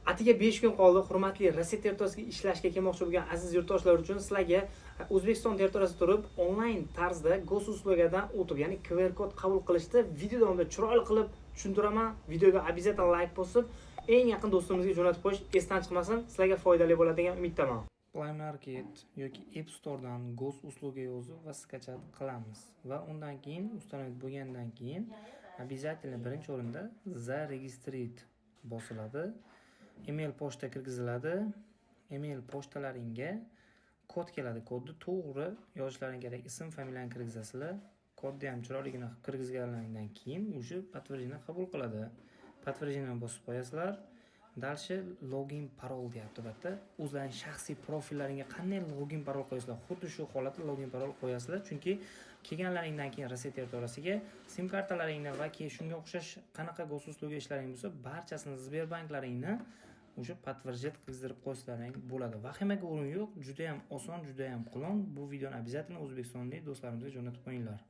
Atiga 5 kun qoldi. Hurmatli Rossiya territoriyasiga ishlashga kelmoqchi bo'lgan aziz yurtdoshlar uchun sizlarga O'zbekiston territoriyasida turib onlayn tarzda госуслуга dan o'tib, ya'ni QR kod qabul qilishni video davomida chiroyli qilib tushuntiraman. Videoga обязательно layk bosib, eng yaqin do'stimizga jo'natib qo'yish esdan chiqmasin. Sizlarga foydali bo'ladi degan umiddaman. Play Market yoki App Store'dan "Госуслуга" yozib va скачать qilamiz va undan keyin установить bo'lgandan keyin обязательно birinchi o'rinda "Зарегистрировать" bosiladi. Email, pochta kirgiziladi. Email pochtalaringga kod keladi. Kodni to'g'ri yozishlaring kerak. Ism, familiyani kirgizasizlar. Kodni ham chiroyligina qilib kirgizganlaringdan keyin уже подтверждение qabul qiladi. Подтверждение bosib qo'yasizlar. Дальше "Login parol" deyapti bu yerda. O'zlaring shaxsiy profillaringga qanday login parol qo'yasizlar, xuddi shu holatda login parol qo'yasizlar. Chunki kelganlaringdan keyin Rossiya territoriyasiga sim kartalaringni va keyin shunga o'xshash qanaqa госуслуга ishlaring bo'lsa, barchasini, Sberbanklaringni o'sha подтверждать qildirib qo'ysalaring bo'ladi. Vahimaga o'rin yo'q, juda ham oson, juda ham qulon. Bu videoni обязательно o'zbekistonlik do'stlarimizga jo'natib qo'yinglar.